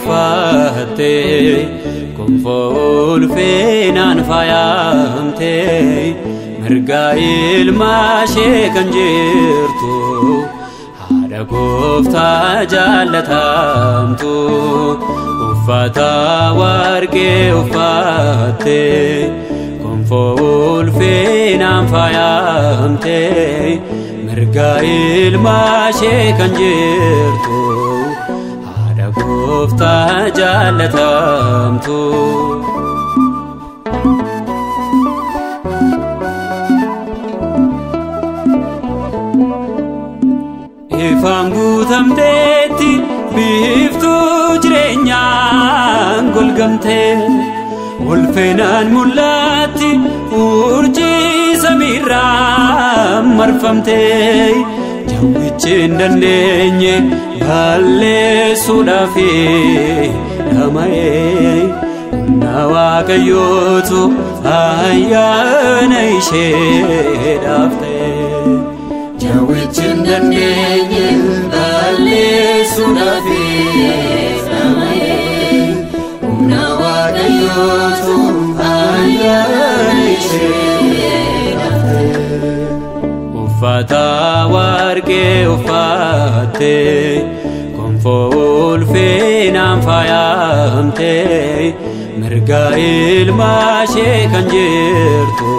uffattee gonfoo ulfinaan faayamtee mirga ilma ishee kan jirtu haadha gooftaa jaallatamtu uffata warqee uffattee gonfoo ulfinaan faayamtee mirga ilma ishee kan jirtu haadha gooftaa jaallatamtu. Ifaan guutamteetti biiftuu jireenyaan golgamtee ulfinaan mul'atti urjii samiirraa marfamtee jawwichi hin dandeenye balleessuudhaaf dhama'ee humna Waaqayyootu ayyaana isheedhaaf ta'e. Jawwichi hin dandeenye balleessuudhaaf dhama'ee humna Waaqayyootu ayyaana isheedhaaf ta'e. Uffata warqee uffattee gonfoo ulfinaan faayamtee mirga ilma ishee kan jirtu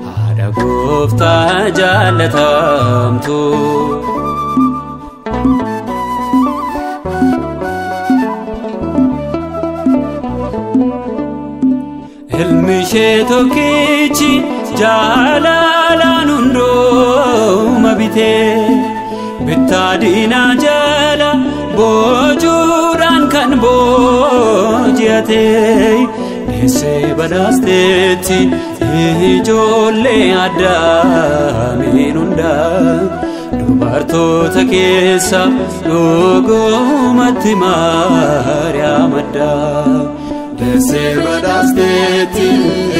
haadha gooftaa jaallatamtu. Ilmi ishee tokkichi jaalalaan hundumaa bitee bittaa diinaa jala boojuudhaan kan booji'ate deessee badhaasteetti ijoollee Addaamiin hundaa dubartoota keessa dhugumatti Maariyaam addaa. Deessee badhaasteetti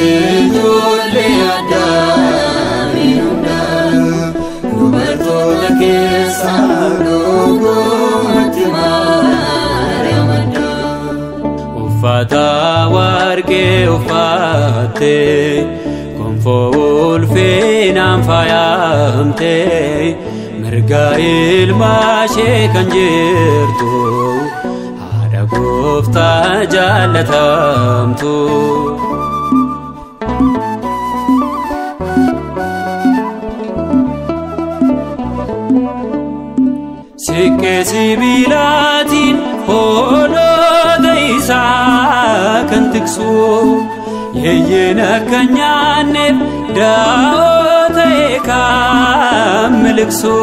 ijoollee Addaamiin hundaa dubartoota keessa dhugumatti Maariyaam addaa. Uffata warqee uffattee gonfoo ulfinaan faayamtee mirga ilma ishee kan jirtu haadha gooftaa jaallatamtu. Siqqee sibiilaatiin hoolota isaa kan tiksu yeeyyeen akka hin nyaanneef daa'oo ta'e kan miliqsu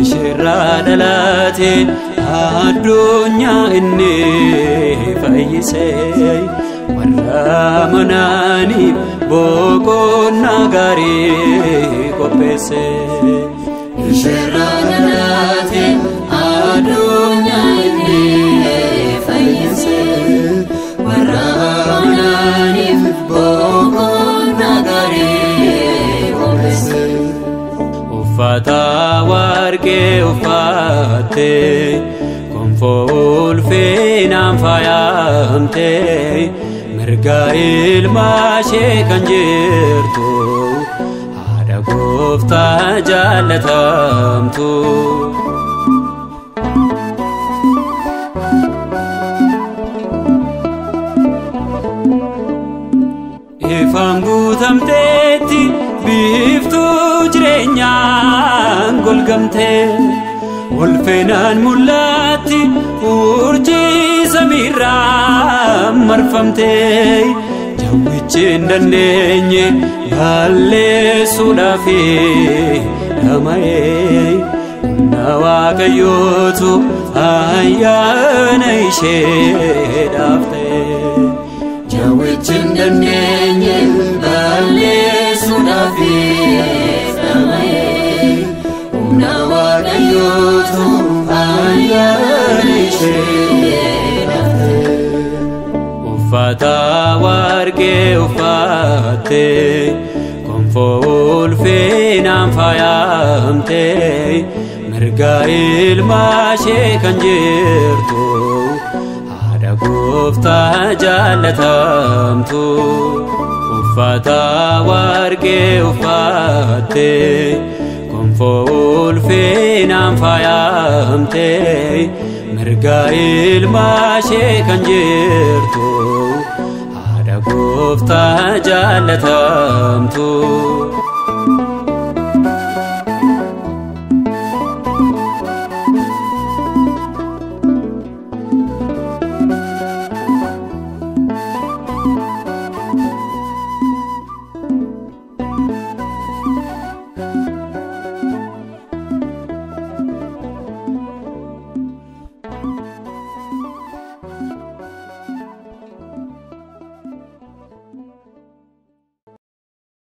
isheerraa dhalate addunyaa inni fayyise warra amananiif boqonnaa gaarii qopheesse. Isheerraa dhalate addunyaa inni fayyise warra amananiif boqonnaa gaarii qopheesse. Uffata warqee uffattee gonfoo ulfinaan faayamtee mirga ilma ishee kan jirtu haadha gooftaa jaallatamtu. Ifaan guutamteetti biiftuu jireenyaan golgamtee ulfinaan mul'atti urjii samiirraa marfamtee jawwichi hin dandeenye balleessuudhaaf dhama'ee humna Waaqayyootu ayyaana isheedhaaf ta'e. Jawwichi hin dandeenye balleessuudhaaf dhama'ee humna Waaqayyootu ayyaana isheedhaaf ta'e. Uffata warqee uffattee gonfoo ulfinaan faayamtee mirga ilma ishee kan jirtu gooftaa jaallatamtu. Uffata warqee uffattee, gonfoo ulfinaan faayamtee, mirga ilmaa ishee kan jirtu haadha gooftaa jaallatamtu.